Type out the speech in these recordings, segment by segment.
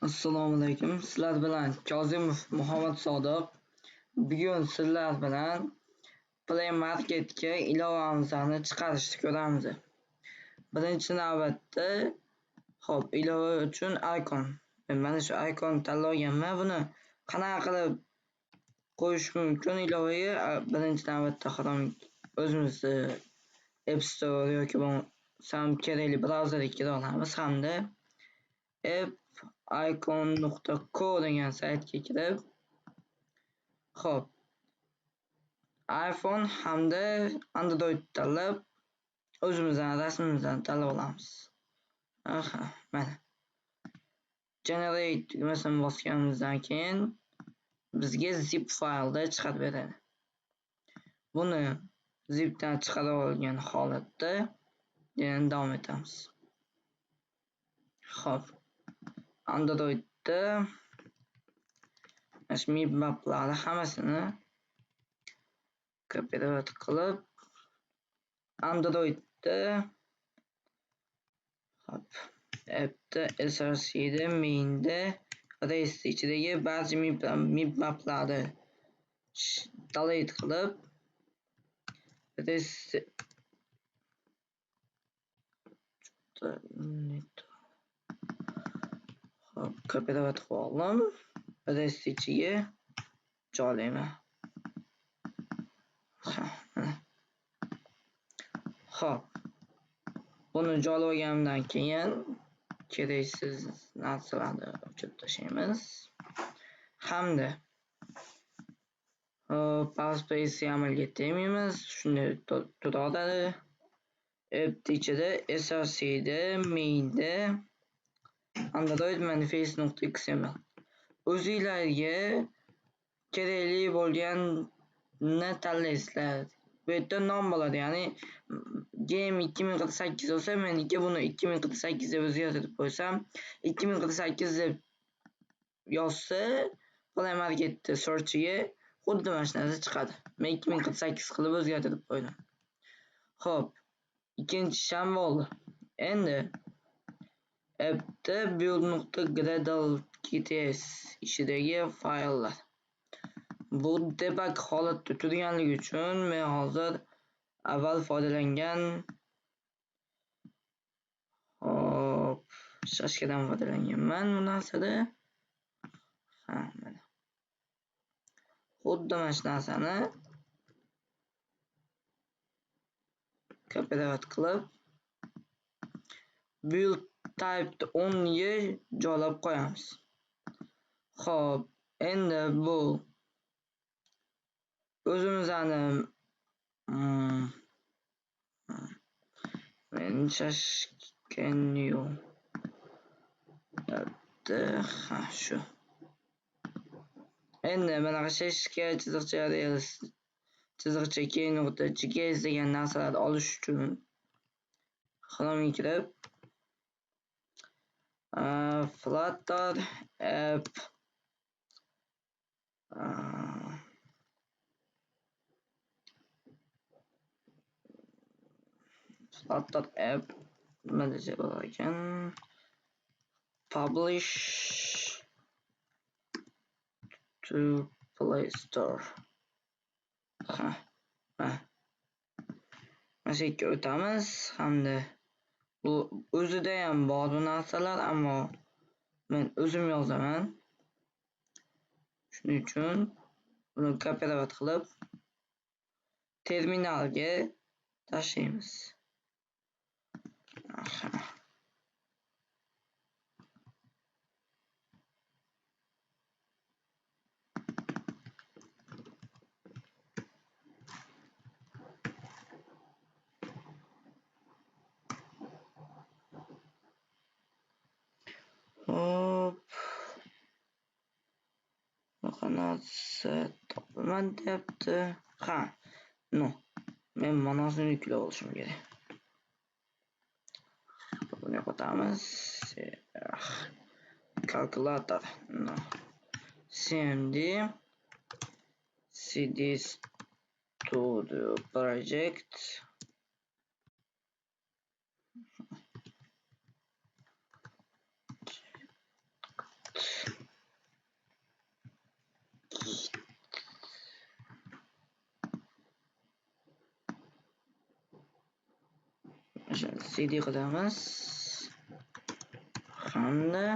Assalomu alaykum. Sizlar bilan Kozimov Muhammad Sodiq. Bugun sizlar bilan Play Marketga ilovamizni chiqarishni ko'ramiz. Birinchi navbatda, xo'p, ilova uchun icon. Men mana shu icon tanlaganman. Buni qanaqa qilib qo'yish mumkin ilovaga? Birinchi navbatda Chrome o'zimizni App Store yoki bo'lmasam kerakli brauzerga kira olamiz hamda appicon.co degan saytga kirib, xo'p, iPhone hamda Android tanlab, o'zimizning rasmimizni tanlab olamiz. Aha, mana. Generate tugmasini bosganimizdan keyin bizga zip faylda chiqarib beradi. Buni zipdan chiqarib olgan holatda yana davom etamiz. Xo'p, Androidda mana shu mipmaplarni hammasini kopirovat qilib Androidda, xo'p, appda srcda mainda rest ichidagi barcha mipmaplarni delete qilib rest. Xo'p, kopirovat qilib oldim. Rest ichiga joylayman. Ha, mana. Xo'p. Buni joylab olganimdan keyin keraksiz narsalarni o'chirib tashlaymiz. Hamda Passpace YAMLga tegmaymiz. Shunday turaveradi. App ichida srcda mainda Android manifest.xml. O'zinglarga kerakli bo'lganni tanlaysizlar. Bu yerda nom bo'ladi, ya'ni game 2048 bo'lsa, meniki buni 2048 deb o'zgartirib qo'ysam, 2048 deb yozsa, Play Marketda search'iga xuddi mana shu narsa chiqadi. Men 2048 qilib o'zgartirib qo'ydim. Xo'p, ikkinchi ish ham bo'ldi. Endi appda build.gradle.kts ichidagi fayllar. Bu debug holatda turganligi uchun men hozir avval foydalangan, hop, shashkadan foydalanganman bu narsada. Ha, mana. Xuddi mana shu narsani kopirovat qilib build type o'rniga joylab qo'yamiz. Xo'p, endi bu o'zimizni men shashka new, ha, shu. Endi bunaqa shashka chiziqcha rails chiziqcha k nuqta gks degan narsalarni olish uchun Chrome'ga kirib Flutter app Flutter app nima desak bo'lar ekan, publish to Play Store. Ha, ha. Mana shu yerga o'tamiz hamda bu o'zida ham bor bu narsalar, ammo men o'zim yozaman. Shuning uchun buni kopirovat qilib terminalga tashlaymiz. Hop. Bunaqa narsa topilmadi deyapti. Ha, no. Men ma'nosini yuklab olishim kerak. Buni yo'qotamiz. Kalkulator. No. cmd cd studio project. cd qilamiz hamda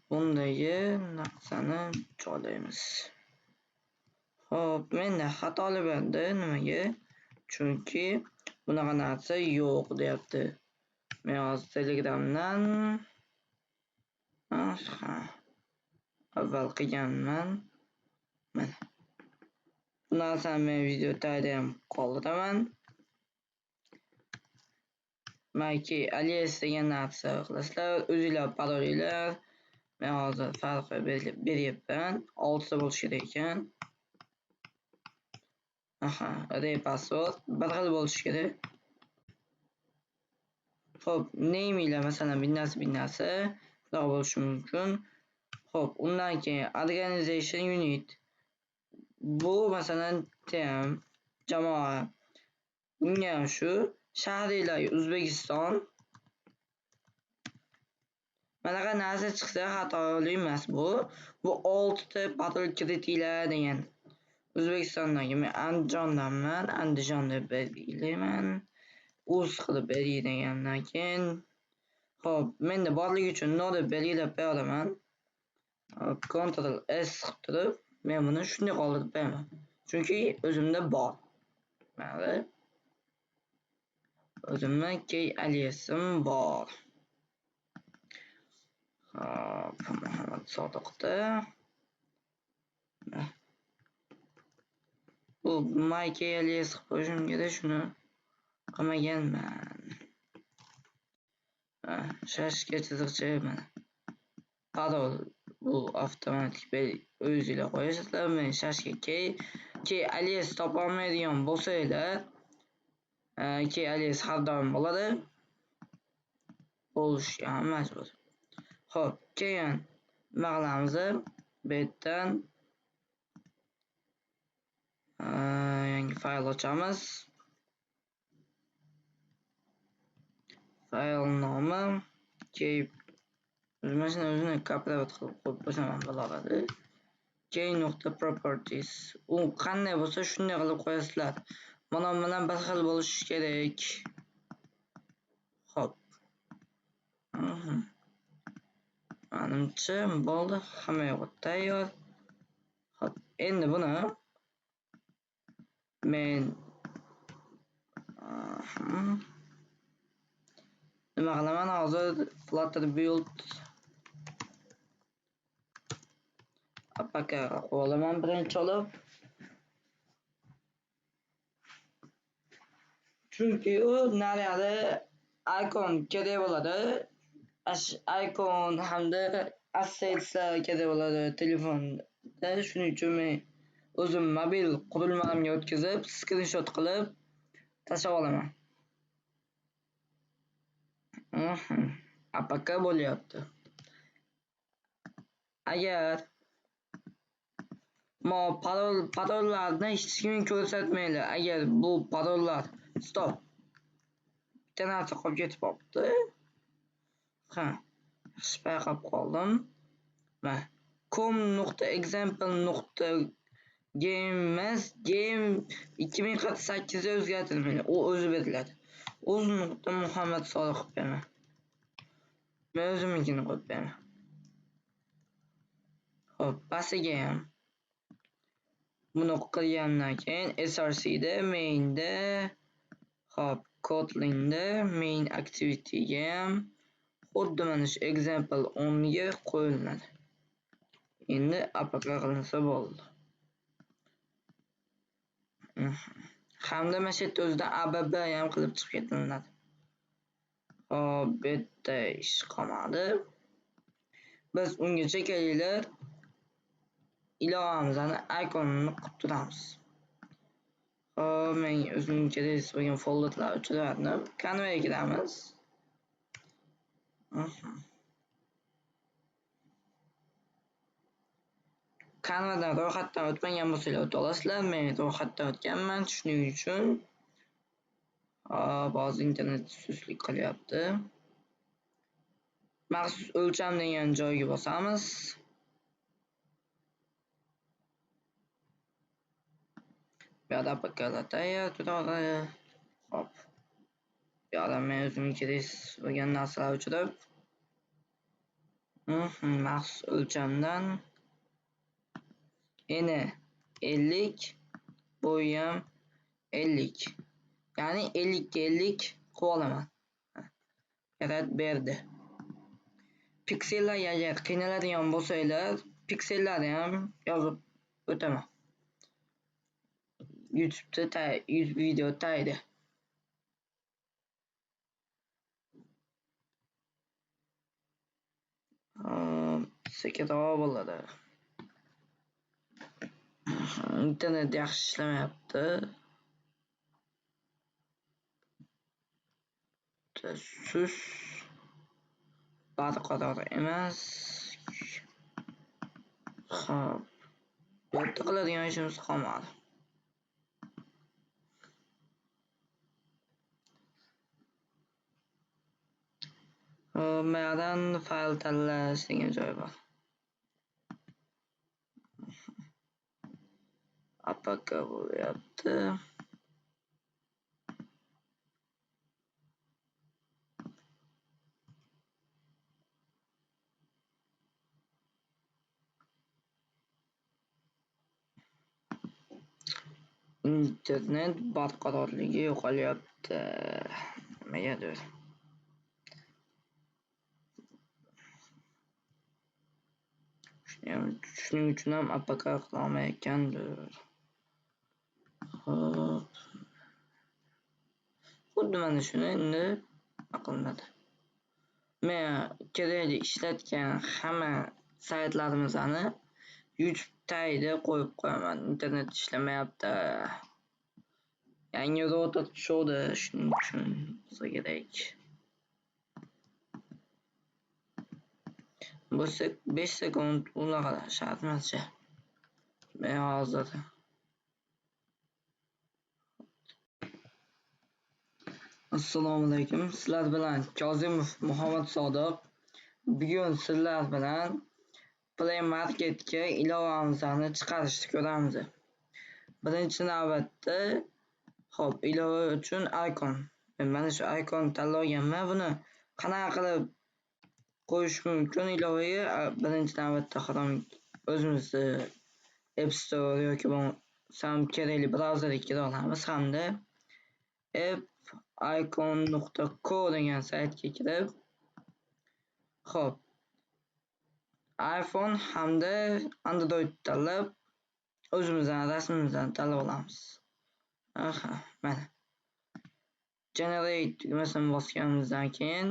bundagi narsani joylaymiz. Xo'p, menda xatolik berdi. Nimaga? Chunki bunaqa narsa yo'q deyapti. Men hozir Telegramdan avval qilganman. Mana. Bu narsani men video tagida ham qoldiraman. Myki alias degan narsa qilasizlar, o'zinglar parolinglar. Men hozir farqi beryapman. 6 ta bo'lishi kerak ekan. Aha, repassword bir xil bo'lishi kerak. Xo'p, name ila masalan bittasi bunaqa bo'lishi mumkin. Xo'p, undan keyin organization unit. Bu masalan team, jamoa. Bunga ham shu shahringlar O'zbekiston. Manaqa narsa chiqsa xatolik emas bu. Bu 6 ta parol kiritinglar degan. O'zbekistondagi men Andijondanman, Andijon deb belgilayman. Uz qilib belgilagandan keyin, xo'p, menda borligi uchun no deb belgilab qo'yaman. Hop, Ctrl S qilib turib, men buni shunday qoldirib qo'yaman. Chunki o'zimda bor. Mana o'zimni key aliasim bor. Hop, Muhammad Sodiqda. Bu myKey alias qilib qo'yishim kerak, shuni qilmaganman. Shashka chiziqcha mana. Parol bu avtomatik o'zinglar qo'yasizlar. Men shashka key alias topa olmaydigan bo'lsanglar, key alias har doim bo'ladi. Bo'lishga ham majbur. Xo'p, keyin nima qilamiz? Bu yerdan yangi fayl ochamiz. Fayl nomi key o'zimni o'zini kopirovat qilib qo'yib qo'ysam ham bo'ladi. Key.properties. U qanday bo'lsa shunday qilib qo'yasizlar. Mana bilan bir xil bo'lishi kerak. Xo'p. Manimcha bo'ldi, hamma yo'q tayyor. Xo'p, endi buni men nima qilaman hozir? Flutter build apk qo'yib olaman birinchi olib. Chunki u nariyada icon kerak bo'ladi. Icon hamda assetslar kerak bo'ladi telefonda. Shuning uchun men o'zim mobil qurilmamga o'tkazib, skrinshot qilib tashlab olaman. APK bo'lyapti. Agar mo parollarni hech kimga ko'rsatmanglar. Agar bu parollar stop. Bitta narsa qolib ketib qolibdi. Ha, yaxshi payqab qoldim. Mana com.example.game emas, game 2048 ga o'zgartirilmaydi. U o'zi beriladi. O'z nuqta Muhammad Solih qilib qo'yaman. Men o'zimnikini qo'yib qo'yaman. Xo'p, pastiga ham buni qilgandan keyin srcda mainda, xo'p, Kotlinda main activityga ham xuddi mana shu example 10 ga qo'yiladi. Endi apk qilinsa bo'ldi. Hamda mana shu yerda o'zidan abb ham qilib chiqib ketilinadi. Xo'p, bu yerda ish qolmadi. Biz ungacha kelinglar ilovamizni ikonini qilib turamiz. Xo'p, men o'zim kerak bo'lgan folderlar o'chirardim. Canva'ga kiramiz. Canva'dan ro'yxatdan o'tmagan bo'lsanglar o'ta olasizlar. Men ro'yxatdan o'tganman, shuning uchun hop, hozir internet suslik qilyapti. Maxsus o'lcham degan joyga bosamiz. Bu yoqda APKlar tayyor turadi. Hop. Bu yoqdan men o'zimga kerak bo'lgan narsalar o'chirib, maxsus o'lchamdan eni 50, bo'yi ham 50. Ya'ni 50 ga 50 qilib olaman. Yarat berdi. Piksellarga agar qiynaladigan bo'lsanglar, piksellarni ham yozib o'taman. YouTube'da video tagida. Sekinroq bo'ladi. Internet yaxshi ishlamayapti. Sus barqaror emas. Xo'p, bu yerda qiladigan ishimiz qolmadi. Bu yerdan fayl tanlash degan joy bor. APK bo'lyapti. Internet barqarorligi yo'qolyapti. Nimagadir. Shuning uchun ham APK qila olmayotgandir. Xo'p. Xuddi mana shuni endi qilinadi. Men kerakli ishlatgan hamma saytlarimizni YouTube tagida qo'yib qo'yaman. Internet ishlamayapti. Yangi router tushuvdi, shuning uchun bo'lsa kerak. Bu 5 sekund unaqa shart emas. Men hozir Assalomu alaykum. Sizlar bilan Kozimov Muhammad Sodiq. Bugun sizlar bilan Play Marketga ilovamizni chiqarishni ko'ramiz. Birinchi navbatda, xo'p, ilova uchun icon. Men mana shu icon tanlaganman. Buni qanaqa qilib qo'yish mumkin ilovaga? Birinchi navbatda Chrome o'zimizni App Store yoki bo'lmasam kerakli brauzerga kira olamiz hamda appicon.co degan saytga kirib, xo'p, iPhone hamda Android tanlab o'zimizning rasmimizni tanlab olamiz. Aha, mana. Generate tugmasini bosganimizdan keyin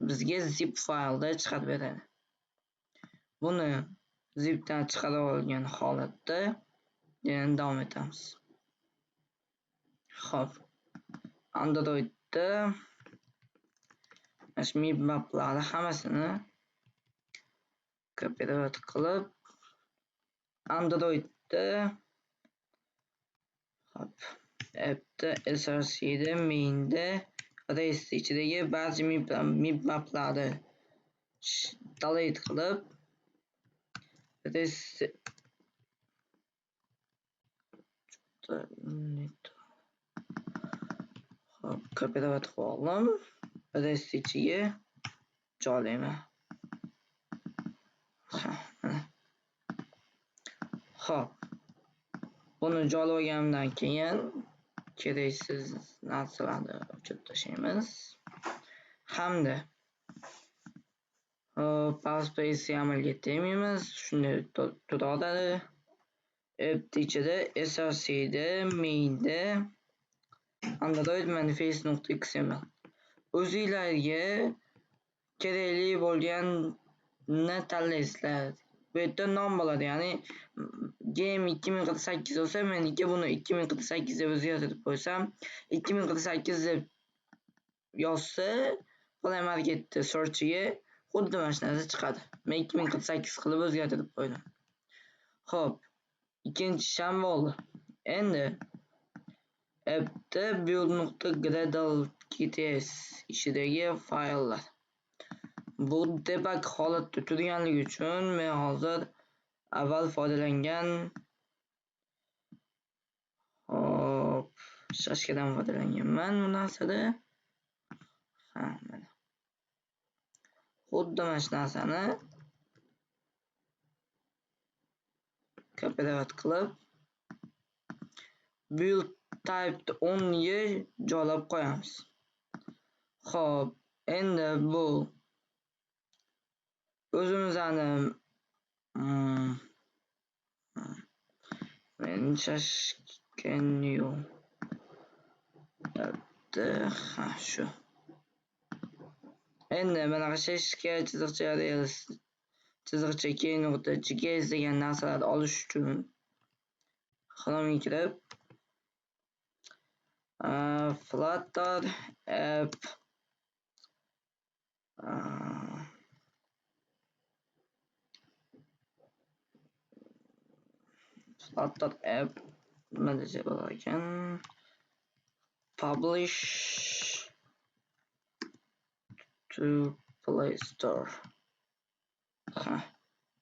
bizga zip faylda chiqarib beradi. Buni zipdan chiqarib olgan holatda yana davom etamiz. Xo'p, Androidda mana shu maplarni hammasini kopirovat qilib Androidda, xo'p, appda srcda mainda rest ichidagi barcha maplarni delete qilib rest xo'p, kopirovat qilib oldim. Rest ichiga joylayman. Xo'p, buni joylab olganimdan keyin keraksiz narsalarni o'chirib tashlaymiz. Hamda Passpace amalga tegmaymiz, shunday turadi. App ichida srcda mainda Android manifest.xml. O'zinglarga kerakli bo'lganni tanlaysizlar. Bu yerda nom bo'ladi, ya'ni game 2048 bo'lsa, meniki buni 2048 deb o'zgartirib qo'ysam, 2048 deb yozsa, Play Marketda search'iga xuddi mana shu narsa chiqadi. Men 2048 qilib o'zgartirib qo'ydim. Xo'p, ikkinchi ish ham bo'ldi. Endi appda build.gradle.kts ichidagi fayllar. Bu debug holatda turganligi uchun men hozir avval foydalangan, hop, shashkadan foydalanganman bu narsada. Ha, mana. Xuddi mana shu narsani kopirovat qilib build type o'rniga joylab qo'yamiz. Xo'p, endi bu o'zimizni men shashkenyu ha shu. Endi mana shashka chiziqcha rails chiziqcha k nuqta gks degan narsalarni olish uchun Chrome'ga kirib Flutter app Flutter app nima desa bo'lar ekan, publish to Play Store. Ha,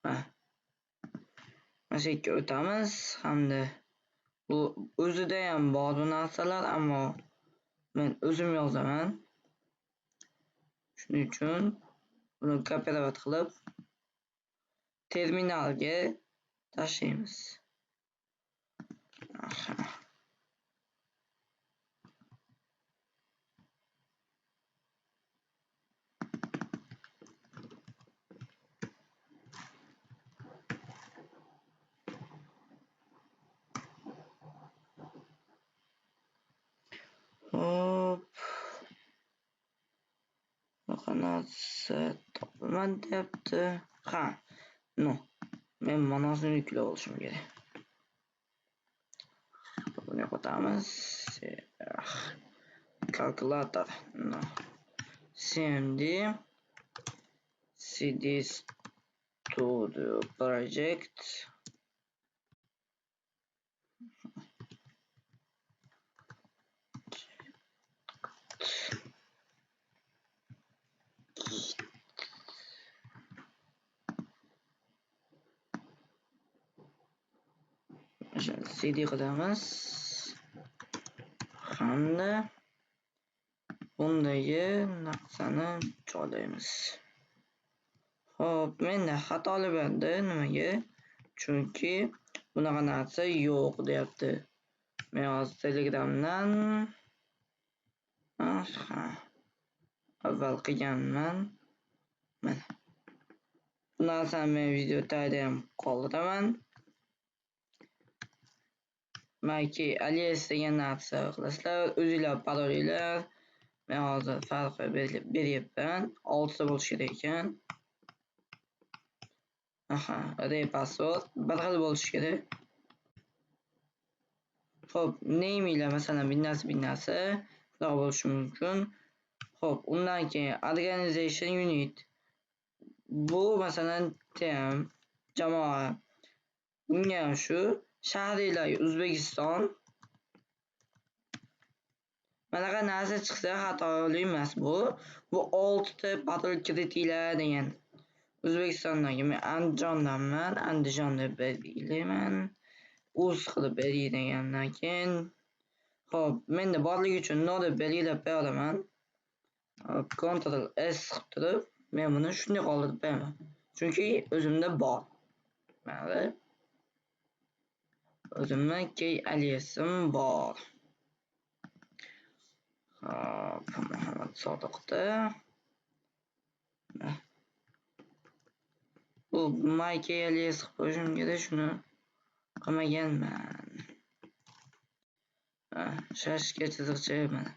mana shu yerga o'tamiz hamda bu o'zida ham bor bu narsalar, ammo men o'zim yozaman. Shuning uchun buni kopirovat qilib terminalga tashlaymiz. Hop. Bunaqa narsa topilmadi deyapti. Ha, no. Men manasini yuklab olishim kerak. Buni yo'qotamiz. Kalkulator. No. cmd cd studio project. Cd qilamiz hamda bundagi narsani joylaymiz. Xo'p, menda xatoli berdi. Nimaga? Chunki bunaqa narsa yo'q deyapti. Men hozir Telegramdan avval qilganman. Mana. Bu narsani men video tagida ham qoldiraman. Maki alias degan narsa qilasizlar, o'zinglar parolinglar. Men hozir farqi beryapman. 6 ta bo'lishi kerak ekan. Aha, repassword bir xil bo'lishi kerak. Xo'p, name'inglar masalan bittasi shunaqa bo'lishi mumkin. Xo'p, undan keyin organization unit. Bu masalan team, jamoa. Bunga ham shu shahringlar O'zbekiston. Manaqa narsa chiqsa xatoli emas bu. Bu 6 ta parol kiritinglar degan. O'zbekistondagi men Andijondanman, Andijon deb belgilayman. Uz qilib belgilagandan keyin, xo'p, menda borligi uchun no deb belgilab qo'yaman. Hop, Ctrl S qilib turib, men buni shunday qoldirib qo'yaman. Chunki o'zimda bor. Mana o'zimni key aliasim bor. Hop, Muhammad Sodiqda. Bu my key alias qilib qo'yishim kerak, shuni qilmaganman. Shashka chiziqcha mana.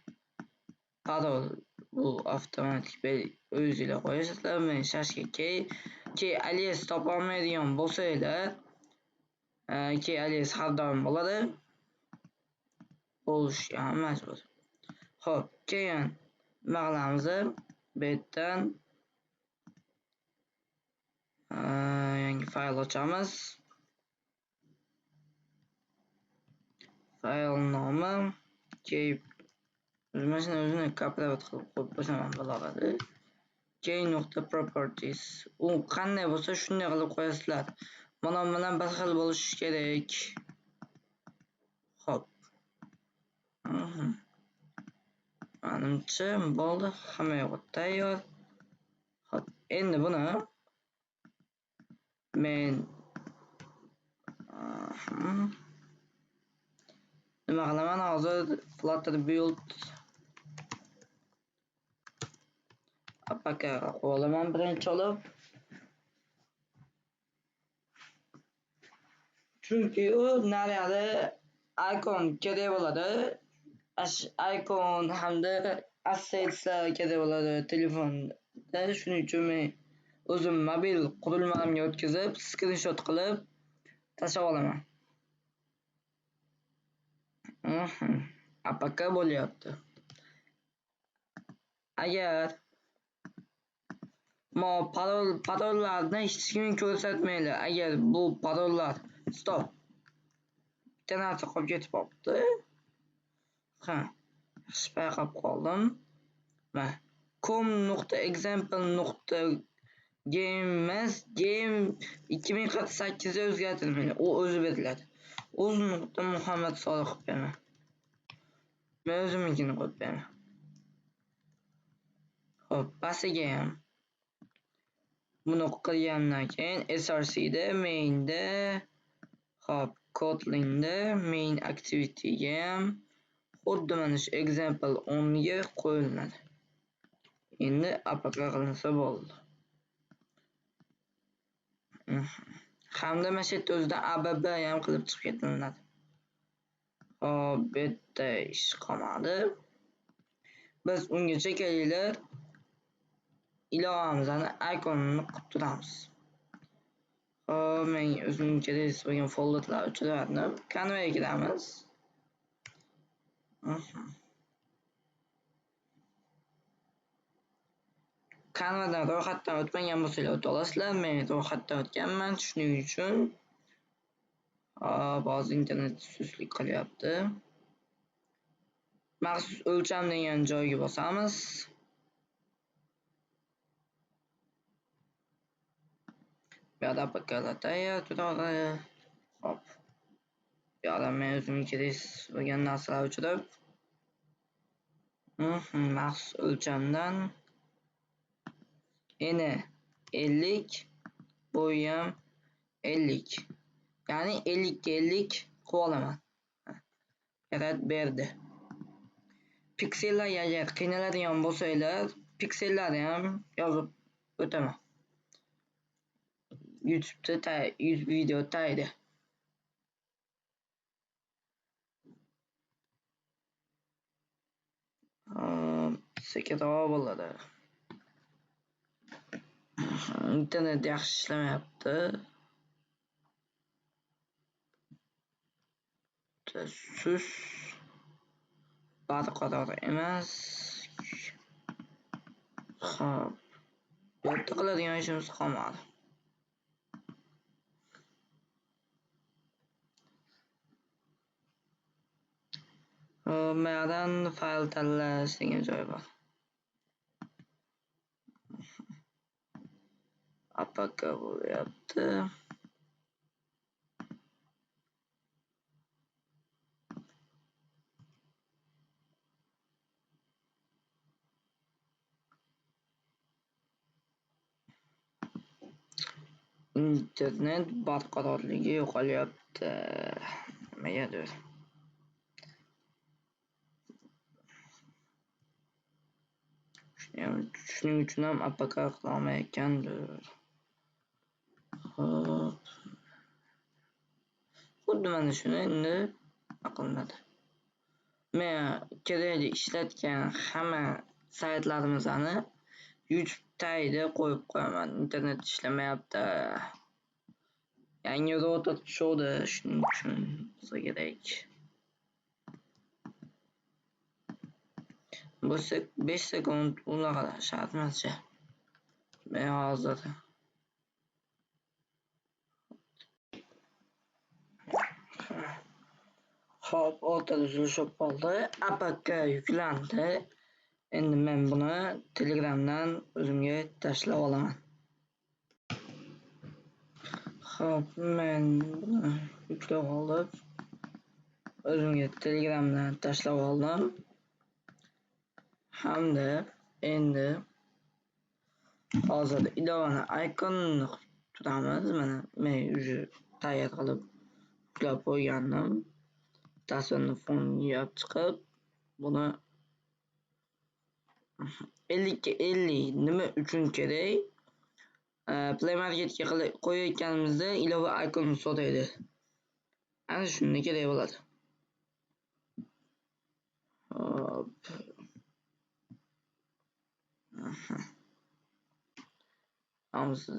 Parol bu avtomatik o'zinglar qo'yasizlar. Men shashka key alias topa olmaydigan bo'lsanglar, key alias har doim bo'ladi. Bo'lishga ham majbur. Xo'p, keyin nima qilamiz? Bu yerdan yangi fayl ochamiz. Fayl nomi key mana shuni o'zini kopirovat qilib qo'yib qo'ysam ham bo'ladi. Key.properties. U qanday bo'lsa shunday qilib qo'yasizlar. Mana bilan bir xil bo'lishi kerak. Xo'p. Manimcha bo'ldi, hamma yo'q tayyor. Xo'p, endi buni men nima qilaman hozir? Flutter build apk qo'yib olaman birinchi olib. Chunki u nariyada icon kerak bo'ladi. Icon hamda assetslar kerak bo'ladi telefonda. Shuning uchun men o'zim mobil qurilmamga o'tkazib, skrinshot qilib tashlab olaman. APK bo'lyapti. Agar mo parollarni hech kimga ko'rsatmanglar. Agar bu parollar stop. Bitta narsa qolib ketib qolibdi. Ha, yaxshi payqab qoldim. Mana com.example.game emas, game 2048 ga o'zgartirilmaydi. U o'zi beriladi. O'z nuqta Muhammad Solih qilib beraman. Men o'zimnikini qo'yib beraman. Xo'p, pastiga ham buni qilgandan keyin srcda mainda, xo'p, Kotlinda main activityga ham xuddi mana shu example 10 ga qo'yiladi. Endi apk qilinsa bo'ldi. Hamda mana shu yerda o'zidan abb ham qilib chiqib ketilinadi. Xo'p, bu yerda ish qolmadi. Biz ungacha kelinglar ilovamizni ikonini qilib turamiz. Xo'p, men o'zim kerak bo'lgan folderlar o'chirardim. Canva'ga kiramiz. Canva'dan ro'yxatdan o'tmagan bo'lsanglar o'ta olasizlar. Men ro'yxatdan o'tganman, shuning uchun hop, hozir internet suslik qilyapti. Maxsus o'lcham degan joyga bosamiz. Bu yoqda APKlar tayyor turadi. Xo'p. Bu yoqda men o'zimga kerak bo'lgan narsalar o'chirib, maxsus o'lchamdan eni 50, bo'yi ham 50. Ya'ni 50 ga 50 qilib olaman. Yarat berdi. Piksellarga agar qiynaladigan bo'lsanglar, piksellarni ham yozib o'taman. YouTube'da video taydi. Sekinroq bo'ladi. Internet yaxshi ishlamayapti. Sus barqaror emas. Xo'p, bu yerda qiladigan ishimiz qolmadi. Bu yoqdan fayl tanlash degan joy bor. APK bo'lyapti. Internet barqarorligi yo'qolyapti. Nimagadir. Shuning uchun ham APK qila olmayotgandir. Xo'p. Xuddi mana shuni endi qilinadi. Men kerakli ishlatgan hamma saytlarimizni YouTube tagida qo'yib qo'yaman. Internet ishlamayapti. Yangi router tushuvdi, shuning uchun bo'lsa kerak. Bu 5 sekund unaqa shart emascha. Men hozir Xo'p, o'rtada uzilishib qoldi. APK yuklandi. Endi men buni Telegramdan o'zimga tashlab olaman. Xo'p, men buni yuklab olib, o'zimga Telegramdan tashlab oldim. Hamda endi hozir ilovani ikonini qilib turamiz. Mana men уже tayyor qilib yuklab qo'ygandim. Tasvirni foniga olib chiqib, buni 50 ga 50 nima uchun kerak? Play Marketga qo'yayotganimizda ilova ikonni so'raydi. Ana shunda kerak bo'ladi. Hop.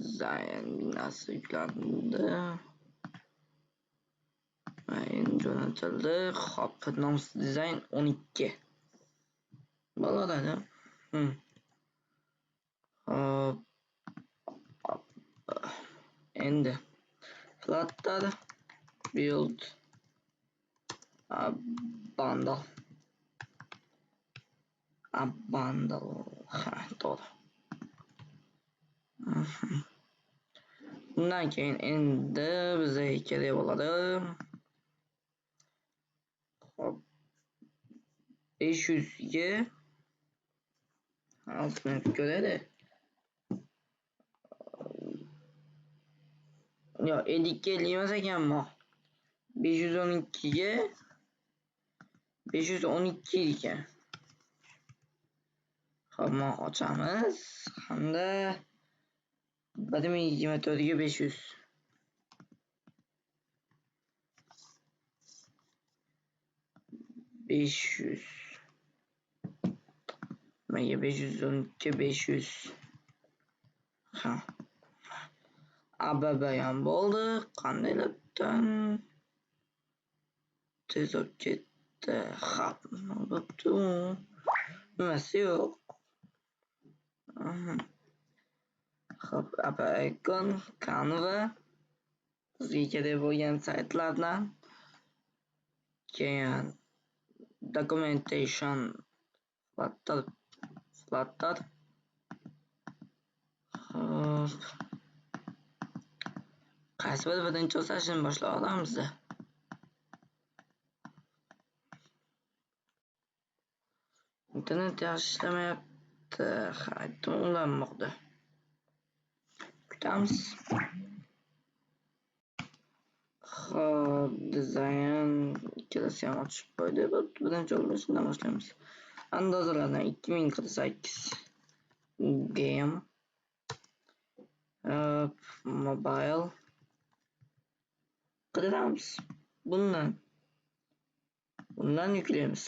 Design binasi yuklandi. Endi jo'natildi. Hop, Noms Design 12. Bo'ladi. Hop. Endi Flutter build bundle. Bundle. Ha, to'g'ri. Bundan keyin endi bizga kerak bo'ladi. Hop. 500 ga hozir ko'radi. Yo'q, 50 ga 50 emas ekan bu. 512 ga 512 ekan. Hop, mana ochamiz hamda 1024 ga 500. 500. Nimaga 512 500? Ha. ABB ham bo'ldi. Qandaylardan tez olib ketdi. Hop, bo'pti. Nimasi yo'q. Hop, app icon, Canva bizga kerak bo'lgan saytlardan. Keyin documentation Flutter. Hop. Qaysi biri birinchi bo'lsa, shuni boshlab olamiz. Internet yaxshi ishlamayapti. Aytdim, ulanmoqda. Kutamiz. Xo'p, dizayn ikkalasi ham ochib qo'ydi. Birinchi o'rinda shundan boshlaymiz. Andozalardan 2048 game mobile qidiramiz. Bundan yuklaymiz.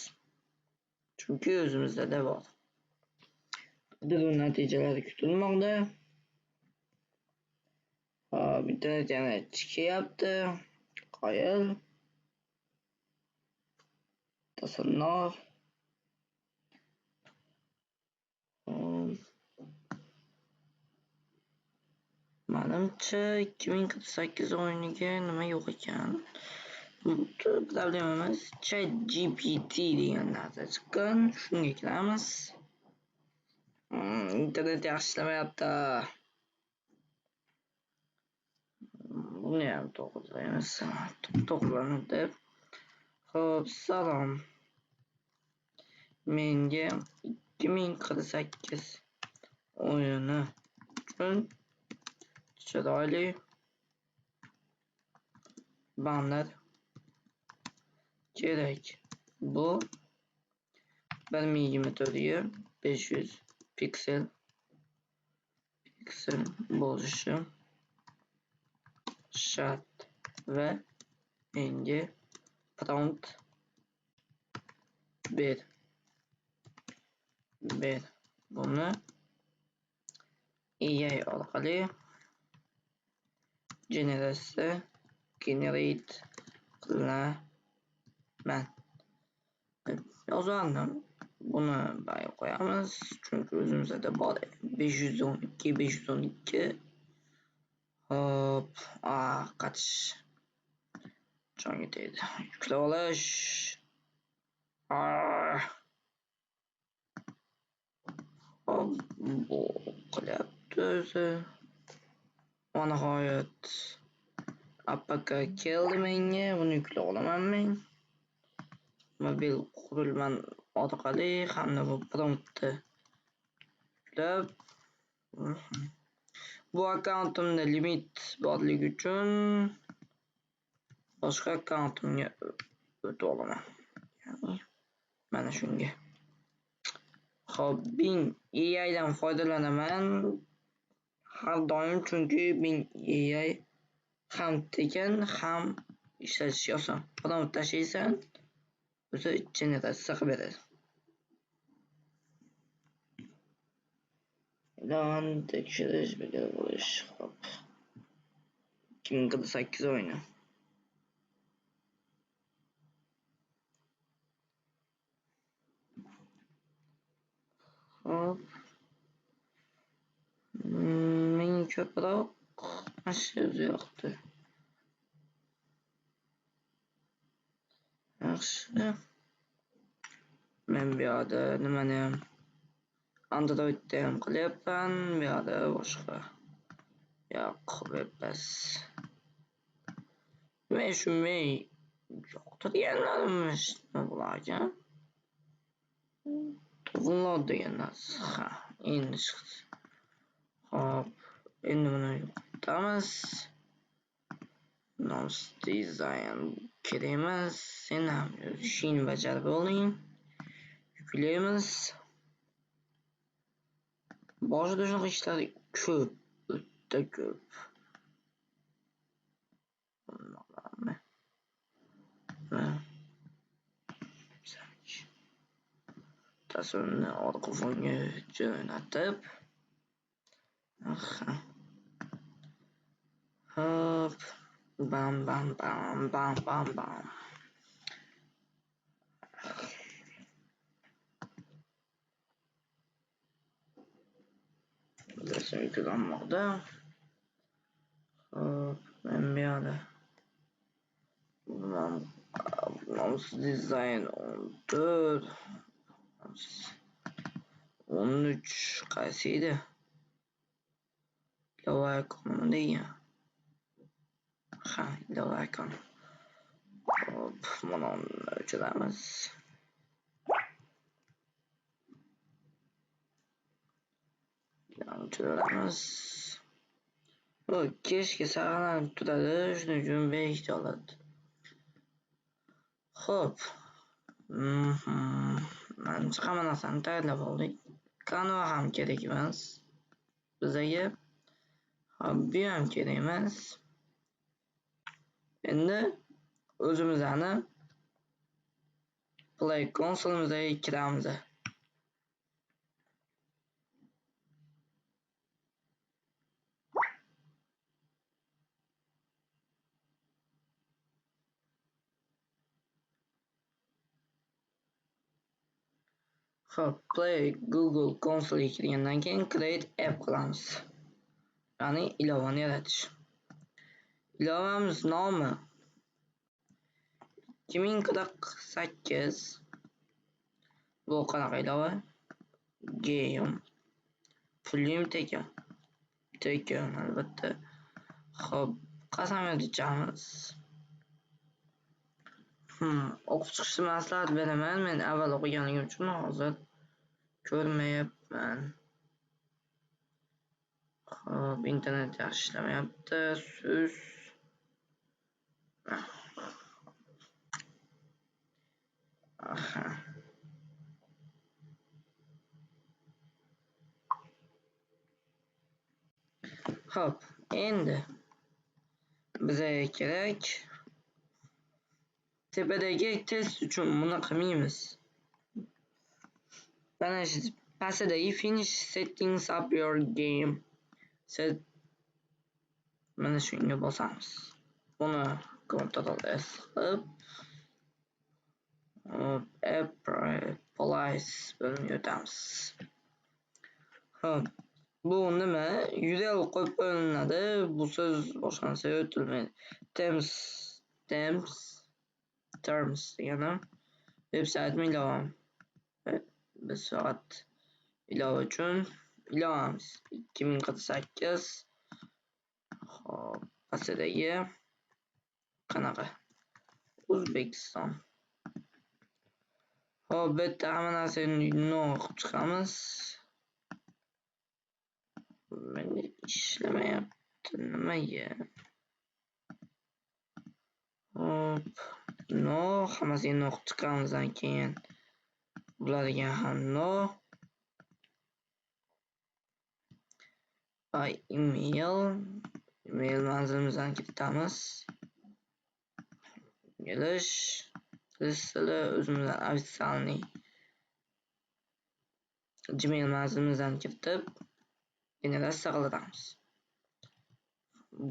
Chunki o'zimizda bor. Qidiruv natijalari kutilmoqda. Hop, internet yana chiqyapti. Qoyil. Tasanno. Manimcha 2048 o'yiniga nima yo'q ekan. Bu problema emas. ChatGPT degan narsa chiqqan. Shunga kiramiz. Internet yaxshi ishlamayapti. Buni ham to'g'rilaymiz. To'g'rilanadi deb. Xo'p, salom. Menga 2048 o'yini uchun chiroyli banner kerak. Bu 1024 ga 500 piksel bo'lishi shart va menga prompt ber. Buni AI orqali generate qilaman. Yozgandim. Buni bay qo'yamiz, chunki o'zimizda bor. 512 512. Hop, qatish. Jonga tegdi. Yuklab olish. Hop, bu qilyapti o'zi. Va nihoyat APK keldi menga. Buni yuklab olaman men. Mobil qurilman orqali hamda bu promptni yuklab, bu akkauntimda limit borligi uchun boshqa akkauntimga o'tib olaman. Ya'ni mana shunga. Xo'p, Bing AI dan foydalanaman har doim, chunki Bing AI ham tekin, ham ishlatishga oson. Prompt tashlaysan, o'zi generatsiya qilib beradi. Ilovani tekshirish, bekor bo'lish. Xo'p. 2048 o'yini. Xo'p. Menga ko'proq mana shu o'zi yoqdi. Yaxshi. Men bu yoqda nimani ham Androidda ham qilyapman, bu yoqda boshqa. Yo'q, webpass. Men shu men yoqtirganlarim nima bo'lar ekan? Download degan narsa. Ha, endi chiqdi. Xo'p, endi buni yo'qotamiz. Noms design kerak emas. Sen ham ishingni bajarib oling. Yuklaymiz. Boshida shunaqa ishlar ko'p, o'ta ko'p. Tasvirni orqa fonga jo'natib, hop, bam bam bam bam bam bam. Rasm yuklanmoqda. Hop, men bu yoqda dizayn 14 13 qaysi edi? Ilova ikonimi degan? Ha, ilova ikoni. Hop, mana uni o'chiramiz. O'chiramiz. Bu kechga saqlanib turadi, shuning uchun besh oladi. Xo'p. Manimcha hamma narsani tayyorlab oldik. Canva ham kerak emas bizaga. Hop, bu ham kerak emas. Endi o'zimizni Play konsolimizga kiramiz. Xo'p, Play Google konsolga kirgandan keyin Create App qilamiz. Ya'ni ilovani yaratish. Ilovamiz nomi 2048. Bu qanaqa ilova? Game. Pulim tekin. Tekin albatta. Xo'p, qasamyod ichamiz. O'qib chiqishni maslahat beraman. Men avval o'qiganligim uchun hozir ko'rmayapman. Xo'p, internet yaxshi ishlamayapti. So'z. Aha. Xo'p, endi bizga kerak tepadagi test uchun buni qilmaymiz. Mana shu pastdagi finish settings up your game. Set mana shunga bosamiz. Buni Ctrl S qilib app place bo'limiga o'tamiz. Xo'p, bu nima? URL qo'yib qo'yiladi. Bu so'z boshqa narsaga o'tilmaydi. Terms degani veb-saytni ilovam. Biz faqat ilova uchun ilovamiz. 2048. Xo'p, pastdagi qanaqa? O'zbekiston. Hop, bu yerda hamma narsani no qilib chiqamiz. Menda ishlamayapti, nimaga? Hop, no, hammasiga no qilib chiqqanimizdan keyin bularga ham no. Va email manzilimizdan kiritamiz. Kelish tili o'zimizdan ofitsialniy Gmail manzilimizdan kiritib generatsiya qilamiz.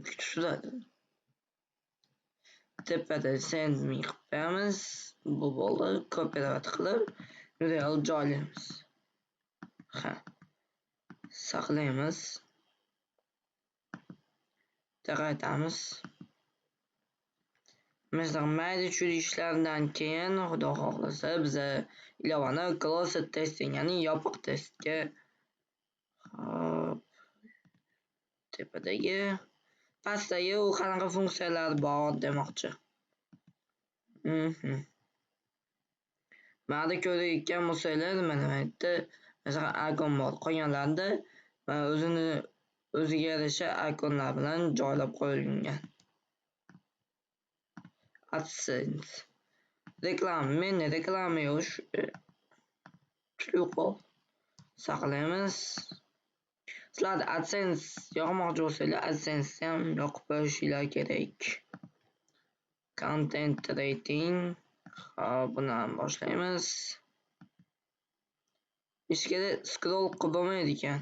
Tushadi. Tepada send me qilib qo'yamiz. Bu bo'ldi. Copyright qilib URL joylaymiz. Ha. Saqlaymiz. Qaytamiz. Mana mayda chuyda ishlardan keyin Xudo xohlasa biza ilovani closed testing, ya'ni yopiq testga, hop, tepadagi, pastdagi u qanaqa funksiyalar bor demoqchi. Mana ko'rayotgan bo'lsanglar, mana bu yerda masalan icon bor. Qolganlarida mana o'zini o'ziga yarasha ikonlar bilan joylab qo'yilgan. AdSense. Reklama, meni reklama yo'q, yo'q. Saqlaymiz. Sizlar AdSense yoqmoqchi bo'lsanglar, AdSense ham yoqib qo'yishinglar kerak. Content rating. Hop, buni ham boshlaymiz. Ishga scroll qilib bo'lmaydi ekan.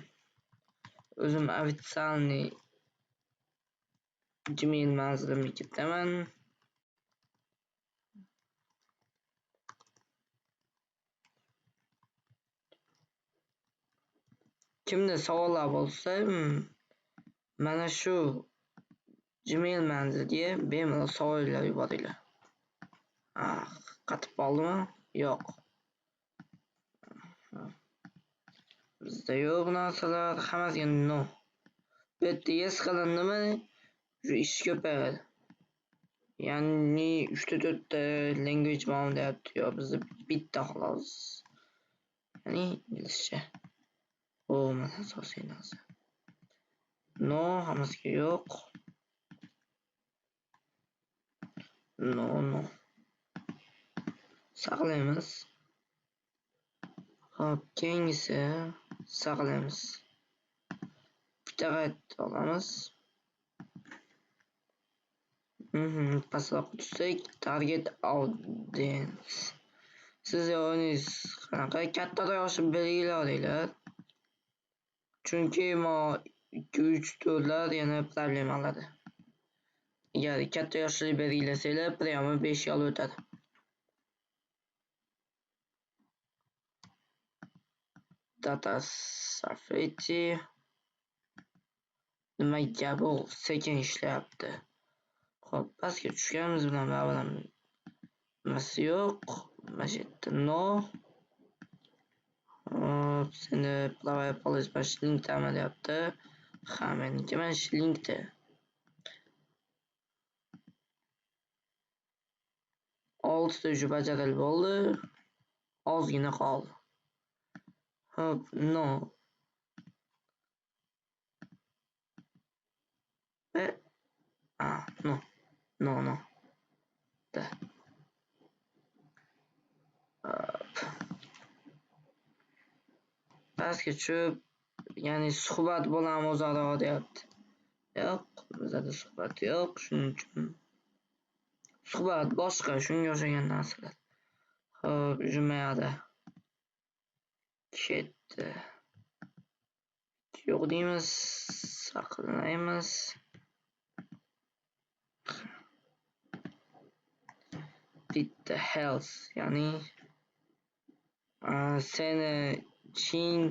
O'zim ofitsialniy Gmail manzilimga kiritaman. Kimda savollar bo'lsa, mana shu Gmail manziliga bemalol savollar yuboringlar. Qatib qoldimi? Yo'q. Bizda yo'q bu narsalar, hammasiga no. Bu yerda yes qilindimi, shu ish ko'payadi. Ya'ni 3 ta 4 ta language bormi deyapti. Yo'q, bizda bitta xolos. Ya'ni inglizcha. O, mana asosiy narsa. No, hammasiga yo'q. No, no. Saqlaymiz. Hop, keyingisi saqlaymiz. Bitta qaytib olamiz. Pastroq tushsak, target audience. Siz o'yingiz qanaqa? Kattaroq yoshni belgilaringlar. Chunki mo 2, 3, 4lar yana problemalar. Agar katta yoshli belgilasanglar, prямо 5 ga olib o'tadi. Data safety. Nimaga bu sekin ishlayapti? Xo'p, pastga tushganimiz bilan baribir nimasi yo'q. Mana shu yerda no. Hop, seni правая polish mana shu linkdami deyapti. Ha, meniki mana shu linkda. 6 ta уже bajarilib bo'ldi. Ozgina qoldi. Hop, no. No. No, no. Da. Pastga tushib, ya'ni suhbat bo'lamiz o'zaro deyapti. Yo'q, bizada suhbat yo'q, shuning uchun suhbat boshqa, shunga o'xshagan narsalar. Xo'p, jumayada. Ketdi. Yo'q deymiz, saqlaymiz. Bitta health, ya'ni seni Chin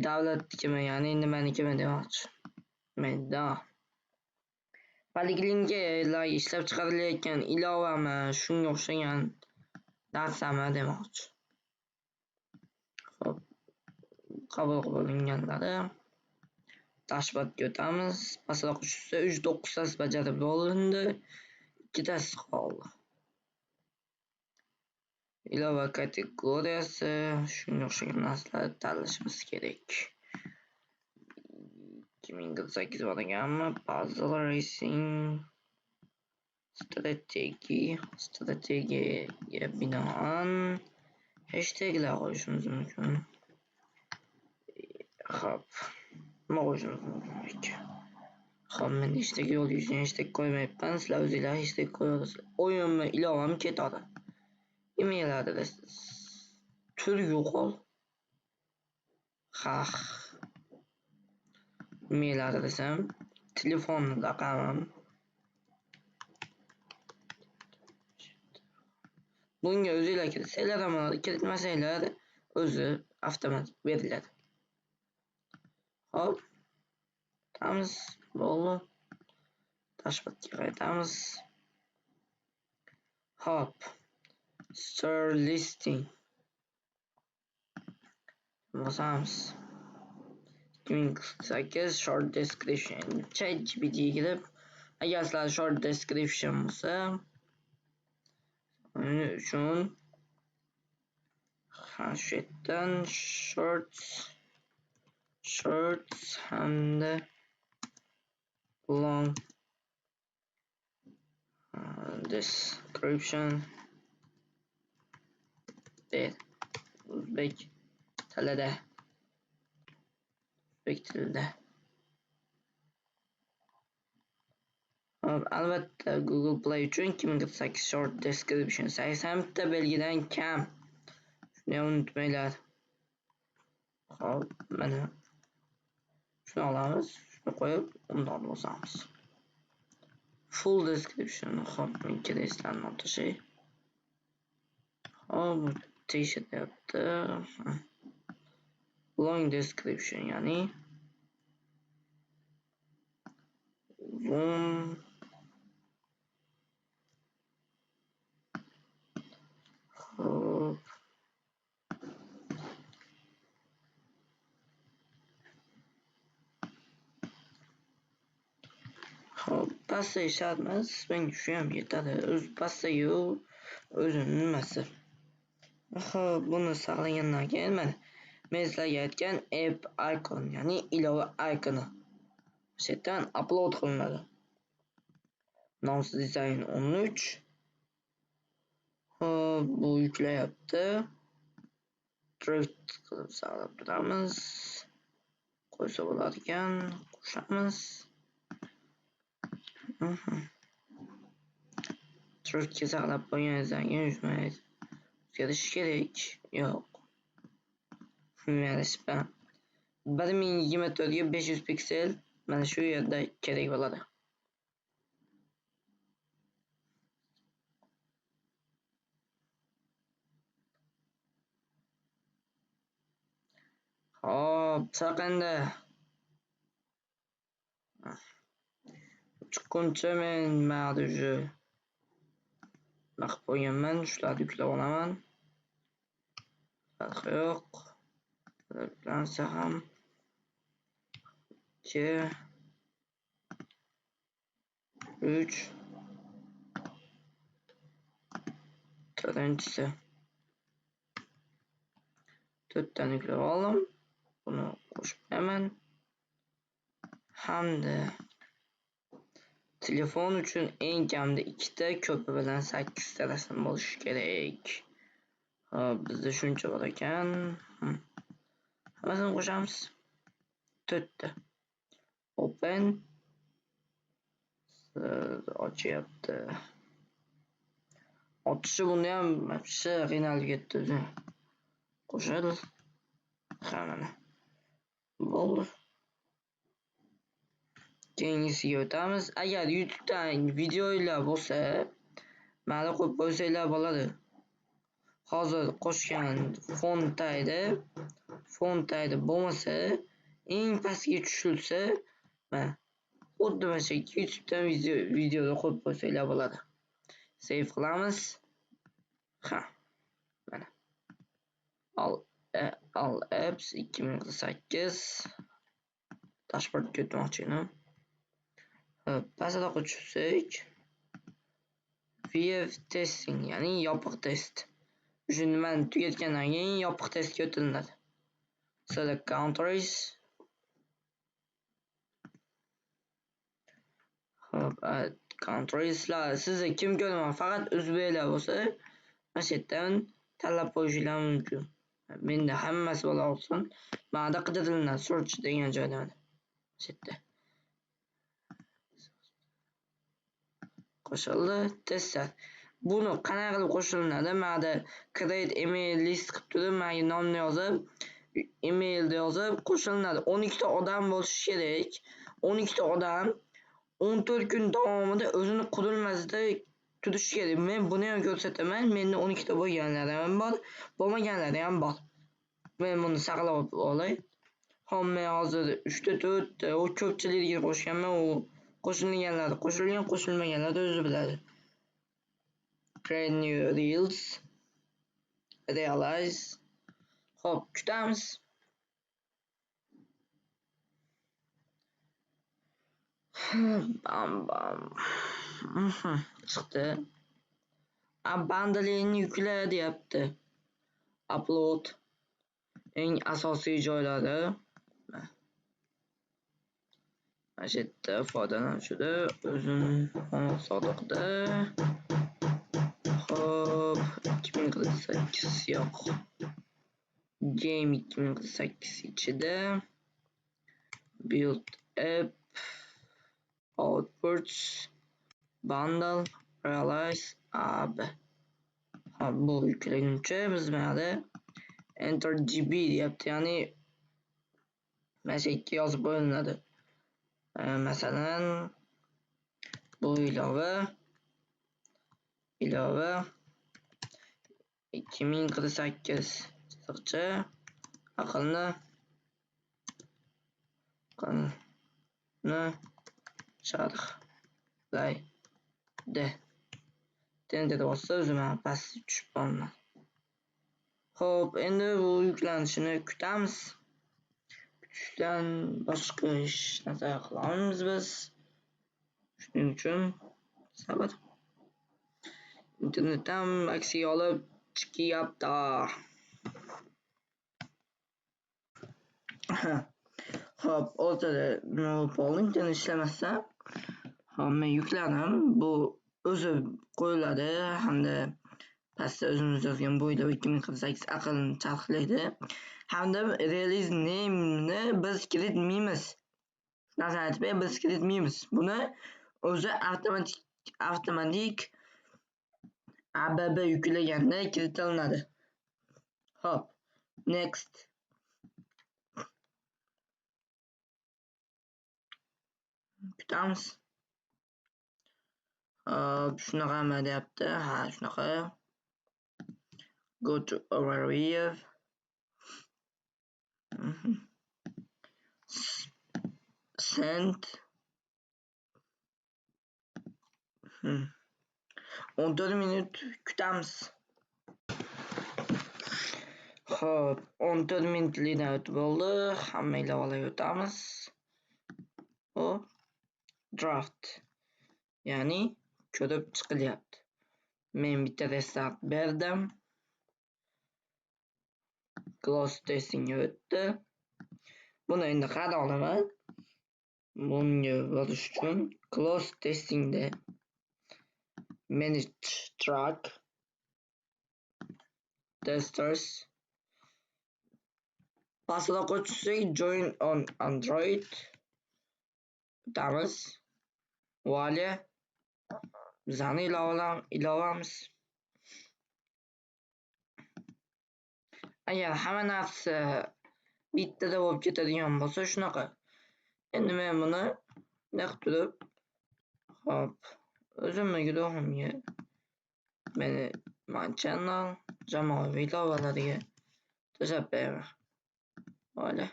davlatnikimi, ya'ni nimanikimi demoqchi. Menda poliklinikalar ishlab chiqarilayotgan ilovami, shunga o'xshagan narsami demoqchi. Xo'p, qabul qilinganlari dashboardga o'tamiz. Pastroq tushsa 3.9 tasi bajarib bo'lindi, 2 tasi qoldi. Ilova kategoriyasi, shunga o'xshagan narsalarni tanlashimiz kerak. 2048 bor ekanmi? Puzzle Racing, strategiyaga binoan hashtaglar qo'yishimiz mumkin. Xo'p, nima qo'yishimiz mumkin? Xo'p, men hashtag yo'q, hashtag qo'ymayapman. Sizlar o'zinglar hashtag qo'yaverasizlar. O'yinmi, ilovami ketadi. Email adresi tur yo'qol. Ha. Email adresim, telefon raqamim. Bunga o'zinglar kiritsanglar ham bo'ladi, kiritmasanglar o'zi avtomatik beriladi. Xo'p, qaytamiz, bo'ldi. Dashboardga qaytamiz. Xo'p, store listing. Bosamiz. 2048 short description. ChatGPT kirib, agar sizlar short description bo'lsa, uning uchun ha shu yerdan shorts hamda long description ber o'zbek tilida. Hop, albatta Google Play uchun 2048 short description 80 ta belgidan kam. Shuni ham unutmanglar. Hop, mana shuni olamiz, shuni qo'yib undan bosamiz. Full description, hop, ikkala eslarni olib tashlay. Hop, tekshiryapti. Long description, ya'ni uzun. Hop. Hop, pastda ishlatmas, menga shu ham yetadi. O'z pastdagi o'zini nimasi. Hop, buni saqlagandan keyin mana men sizlarga aytgan app icon, ya'ni ilova ikoni. O'sha yerdan upload qilinadi. Nomsiz dizayn 13. Hop, bu yuklayapti. Draft qilib saqlab turamiz. Qo'ysa bo'lar ekan, qo'shamiz. Draftga saqlab qo'yganingizdan keyin o'zgarish kerak. Yo'q. Mana spam. 1024 ga 500 piksel mana shu yerda kerak bo'ladi. Hop, chaqindi. Chiqquncha men mana уже nima qilib qo'yganman, shularni yuklab olaman. Farqi yo'q. Yuklansa ham 2 3 to'rtinchisi. 4tani yuklab oldim. Buni qo'shib qo'yaman. Hamda telefon uchun eng kamida 2 ta, ko'pi bilan 8 ta rasm bo'lishi kerak. Hop, bizda shuncha bor ekan. Hammasini qo'shamiz. 4 ta. Open. Ochyapti. Ochishi buni ham вообще qiynalib ketdi o'zi. Qo'shadi. Ha, mana. Bo'ldi. Keyingisiga o'tamiz. Agar YouTube'dan videolar bo'lsa, mana qo'yib qo'ysanglar bo'ladi. Hozir qo'shgan font tagida bo'lmasa, eng pastga tushilsa, mana xuddi mana shu YouTube'dan videoda qo'yib qo'ysanglar bo'ladi. Save qilamiz. Ha, mana. All apps 2048 dashboardga o'tmoqchi edim. Pastroqqa tushsak, VF testing, ya'ni yopiq test. O'sha nimani tugatgandan keyin yopiq testga o'tilinadi. Select countries. Xo'p, countries sizni kim ko'raman, faqat o'zbeklar bo'lsa, mana shu yerdan tanlab qo'yishinglar mumkin. Menda hammasi bo'la olsin. Mana qidiriladi search degan joyda mana. Shu yerda. Qo'shildi testlar. Buni qanday qilib qo'shilinadi? Mana create email list qilib turib, mana nomni yozib, emailni yozib qo'shilinadi. 12 ta odam bo'lishi kerak. 12 ta odam 14 kun davomida o'zini qurilmasida turishi kerak. Men buni ham ko'rsataman. Menda 12 ta bo'lganlari ham bor, bo'lmaganlari ham bor. Men buni saqlab olay. Xo'p, men hozir 3 ta 4 ta, u ko'pchiligiga qo'shganman, u qo'shilganlari qo'shilgan, qo'shilmaganlari o'zi biladi. Create new reels, realize. Xo'p, kutamiz. Bam bam. Chiqdi. Bundleni yukla deyapti. Upload. Eng asosiy joylari. Mana shu yerda foydalanuvchida o'zim Sodiqda. Xo'p, 2048 yo'q. Game 2048 ichida build app outputs bundle realize ab. Hop, bu yuklaguncha biz mana enter gb deyapti, ya'ni mana shu yerga yozib qo'yiladi. Masalan, bu ilova 2048 chiziqcha aqlni sharhlaydi. Enter bossa o'zi mana pastga tushib qoladi. Xo'p, endi bu yuklanishini kutamiz. Kutishdan boshqa hech narsa qila olmaymiz biz. Shuning uchun sabr. Internetdan aksiya olib chiqyapti. Xo'p, o'rtada nima bo'lib qoldi? Internet ishlamasa, xo'p, men yukladim. Bu o'zi qo'yiladi hamda pastda o'zimiz yozgan bu 2048 aqlni charxlaydi. Hamda release name'ni biz kiritmaymiz. Narsani aytib bering, biz kiritmaymiz. Buni o'zi avtomatik ABB yuklaganda kiritilinadi. Xo'p, next. Kutamiz. Hop, shunaqami deyapti. Ha, shunaqa. Go to overview. Send. 14 minut kutamiz. Xo'p, 14 minutlikdan o'tib bo'ldi. Hamma ilovalarga o'tamiz. Xo'p, draft. Ya'ni ko'rib chiqilyapti. Men bitta restart berdim. Close testingga o'tdi. Buni endi qayerda olaman? Bunga borish uchun close testingda manage track testers pastroqqa tushsak join on Android o'tamiz. Vale, bizani ilovamiz. Agar hamma narsa bittada bo'lib ketadigan bo'lsa shunaqa. Endi men buni bunday qilib turib, hop, o'zimni guruhimga, meni my channel jamoaviy ilovalarga tashlab beraman. Vale.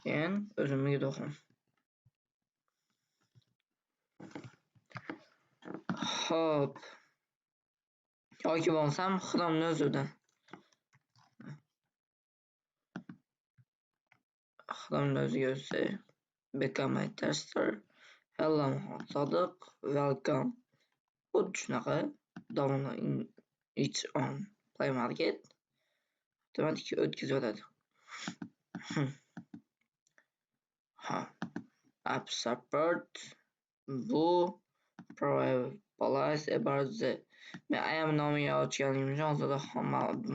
Keyin o'zimni guruhim. Xo'p. Yoki bo'lmasam Chrome'ni o'zidan. Chrome'ni o'ziga o'tsak, become a tester. Hello Sodiq, welcome. Xuddi shunaqa download each on Play Market avtomatik o'tkazib yuboradi. Ha. App support bu Provide about the. Men ayam nomiga ochganligim uchun hozirda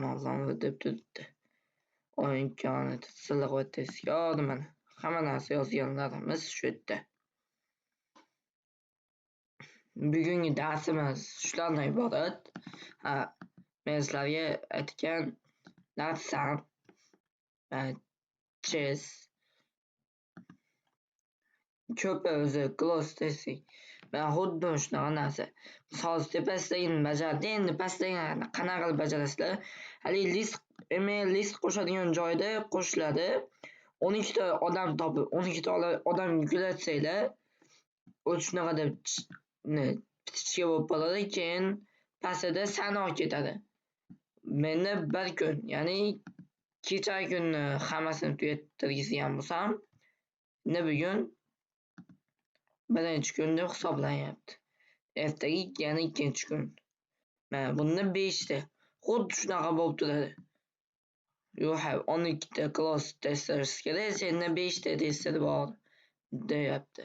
mavzuni deb turibdi. O'yin imkoniyati silliq va tezkor, mana hamma narsa yozganlarimiz shu yerda. Bugungi darsimiz shulardan iborat. Ha, men sizlarga aytgan narsam chess ko'pi o'zi close testing. Mana xuddi shunaqa narsa. Hozir tepasidagini bajardi, endi pastdagini qanaqa qilib bajarasizlar? Hali list, email list qo'shadigan joyda qo'shiladi. 12 ta odam topib, 12 ta odam yuklatsanglar, o'zi shunaqa deb птичка bo'lib qoladi, keyin pastida sanoq ketadi. Menda bir kun, ya'ni kecha kunni hammasini tugattirgizgan bo'lsam, endi bugun birinchi kun deb hisoblanyapti. Ertaga yana ikkinchi kun. Mana bunda 5 ta. Xuddi shunaqa bo'lib turadi. You have 12 ta close testers kerak, senda 5 ta tester bor deyapti.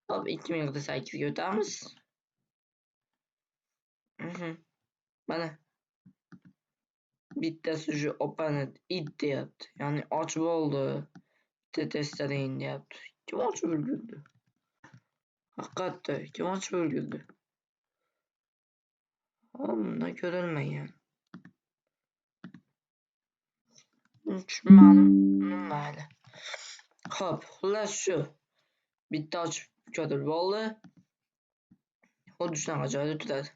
Hop, 2048 ga o'tamiz. Mana bittasi уже opened it deyapti. Ya'ni ochib bo'ldi. Bitta testering deyapti. Kim ochib ulgurdi? Haqiqatda kim ochib ulgurdi? Bunda ko'rilmagan. Tushunmadim. Mayli. Xo'p, xullas shu. Bitta ochib ko'rib bo'ldi. Xuddi shunaqa joyda turadi.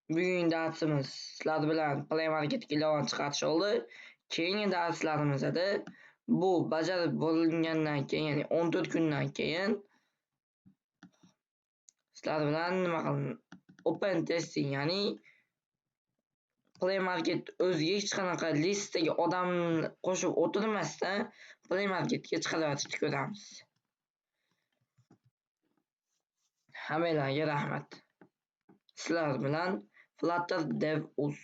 Bugungi darsimiz sizlar bilan Play Marketga ilovani chiqarish oldi. Keyingi darslarimizda bu bajarib bo'lingandan keyin, ya'ni 14 kundan keyin sizlar bilan nima qilamiz? Open testing, ya'ni Play Market o'ziga hech qanaqa listaga odam qo'shib o'tirmasdan Play Marketga chiqarib ko'ramiz. Hammanglarga rahmat. Sizlar bilan Flutter Dev Uz.